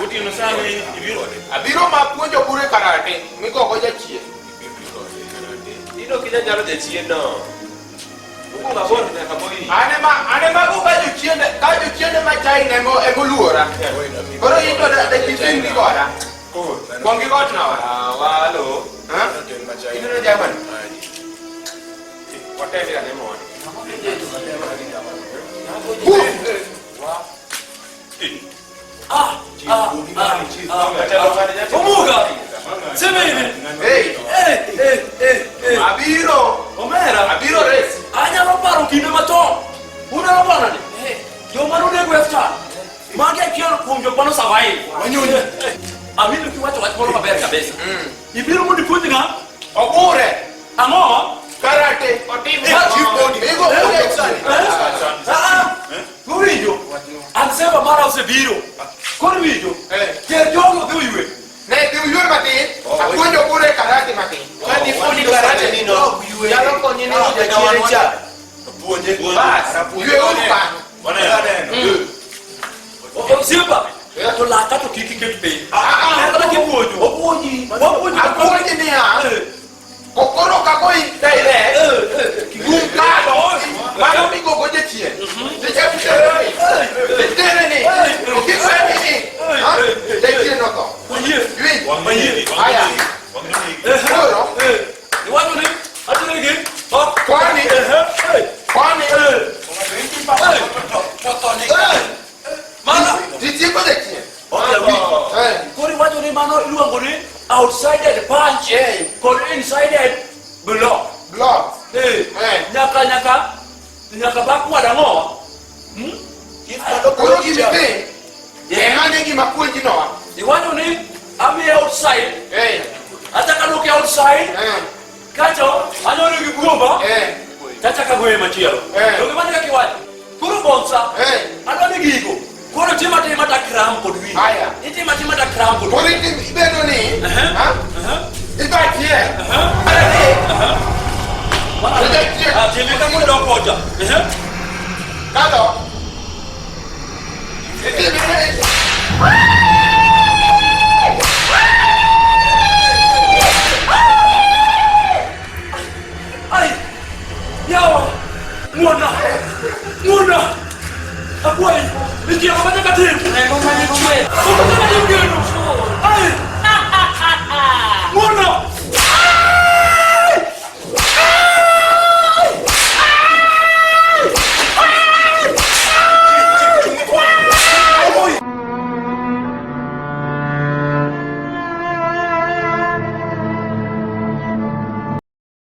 Otieno sana ibiro. Abiro ma puonjo bure karate migogo jachien. Ino kija nyalo jachien no. Mokwongo abor nyaka moi. An ema an ema go ka jochiende ka jochiende ma China emo emoluora. Koro in to da kipimri koda. Kuong gi got nawa. Ah, walo. Ha? Ineno Germany? Watembe ane mondi. Omuga! Semene! Hey, Eh, eh, eh, eh. abiro. Omera! Abiro resi. Anyalo paro kinde machon. Unyalo paro nade? Joma nonego F-Chan. Magi achiel kuom jok mano survive. Wanyonyi. Amino kiwacho wach moro maber kabisa. Ibiro mondo ipuonj ng'a? Ogure. Ang'o? Karate. Eh, Igo bure. Eh? Ah, ah. Uwinjo? An seva mara osebiro. Koro iwinjo? Eh. Ter jogo odhi oywe. Ne dhi uywe matin. Apuonjo bure karate matin. Ka dipuonji karate ni no, nyalo konyi nego jachien cha. Puonje. Bas. Ywe uru kanyo. Waneno. Osiepa. To laka to kik iket piny. Ah, ah. Kata kipuonjo. Opuonji. Wapuonjo. Apuonji niya. Eh, Kokoro kako in direct. eh, eh. Gung kalo. Mano migogo jachien. Tichaputere ni. Titere ni. Tikweni ni. Ha? Jachien otho. Oyie. Iwinjo? Wang'e. Aya. Wang'e. Koro. Eh, iwacho ni atire gi ok. Kwani? Eh, eh, Kwani? eh, eh. Mana Titieko jachien. Ok awinjo. Eh. Koro iwacho ni mano iluongo ni outsided punch Eh. kod insided block. Block. Eh, Eh. nyaka nyaka nyaka backward ang'o? Hmm? Koro gimitim. Ema ne gima puonji noa. Iwacho ni ami outside, Eh. achaka duoke outside, Eh. kacho anyone gi buomba, Eh. tachaka goye machielo. Eh. Donge mano kaka iwacho? Koro bonsa, Eh. adwa ni gigo. Koro tim atima ta kram kod wiyi. Aya. Itim atima ta kram kod Koro wiyi. ibedo ni. Aha. Ha? Aha. Ibatie. Aha. Mar adek. Mar adek. Ah, time kaka odok kocha. Aha. Kado. Itime.